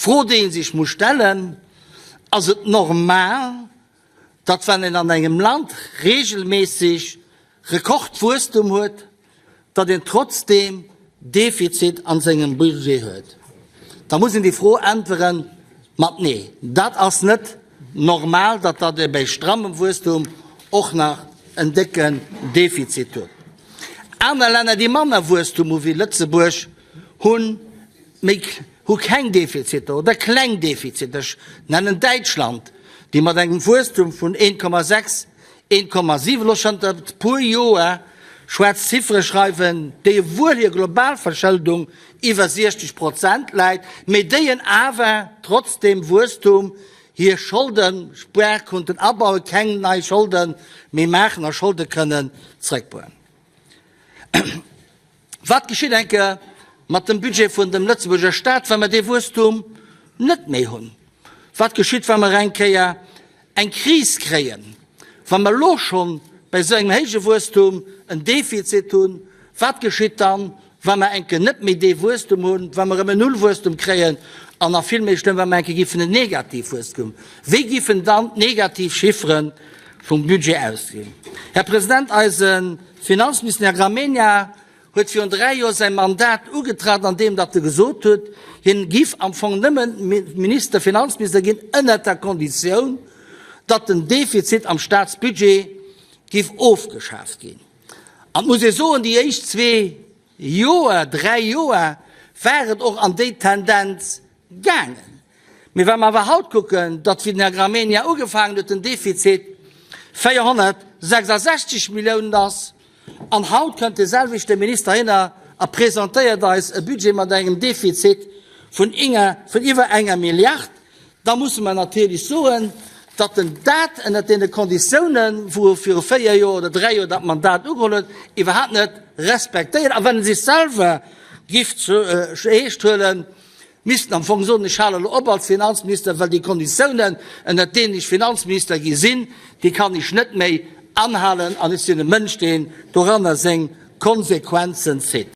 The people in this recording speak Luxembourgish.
D'Fro, déi ee sech muss stellen, Ass et normal, datt wann een an engem Land regelméisseg Rekordwuesstum huet, datt een trotzdeem Defizit an sengem Budget huet? Da muss een déi Fro äntwere mat Nee. Dat ass net normal, datt datt ee bei strammem Wuesstum och nach en décken Defizit huet. Aner Länner, déi manner Wuesstum hu wéi Lëtzebuerg, hunn méi, hu keng Defiziter oder kleng Defiziter. Ech nennen Däitschland, déi mat engem Wuesstum vun 1,6, 1,7 elo schënter e puer Joer schwaarz Ziffere schreiwen, déi ewuel hir Globalverschëldung iwwer 60 Prozent läit, mee déi en awer trotz deem Wuesstum hir Scholde staark konnten abauen, keng nei Scholde méi maachen a Scholde kënnen zrëckbauen. Wat geschitt enke mat dem Budget vun dem Lëtzebuurger Stat, wa mer dee Wuesstum net méi hunn? Wat geschitt, wa mer eng Kéier eng Kris kréien? Wa mer elo schonn bei esou engem héije Wuesstum en Defizit hunn, wat geschitt dann, wa mer enke net méi dee Wuesstum hunn, wa mer erëm en Nullwuesstum kréien an nach vill méi schlëmm, wa mer enke giffen en Negativwuesstum? Wéi giffen dann d'negativ Chiffere vum Budget ausgesinn? Här President, eise Finanzminister Här Gramegna huet virun 3 Joer säi Mandat ugetratt, an deem datt e gesot huet, hien giff am Fong nëmmen Minister, Finanzminister ginn ënnert der Konditioun, datt den Defizit am Staatsbudget giff ofgeschaaft ginn. An et muss ee soen, déi éischt zwee Joer, 3 Joer war et och an déi Tendenz gaangen. Mee wa mer awer haut kucken, datt wéi den Här Gramegna ugefaangen huet, den Defizit 466 Milliounen ass, an haut kënnt dee selwechte Minister hinner a presentéiert eis e Budget mat engem Defizit vun iwwer enger Milliard, da musse mer natierlech soen, datt en dat ënnert deene Konditiounen, wou e viru 4 Joer oder 3 Joer dat Mandat ugeholl huet, iwwerhaapt net respektéiert. A wann e sech selwer giff zu eescht huelen, missten am Fong soen, ech halen elo op als Finanzminister, well déi Konditiounen, ënnert deenen ech Finanzminister gi sinn, déi kann ech net méi anhalen an ech sinn e Mënsch, deen doranner seng Konsequenzen zitt.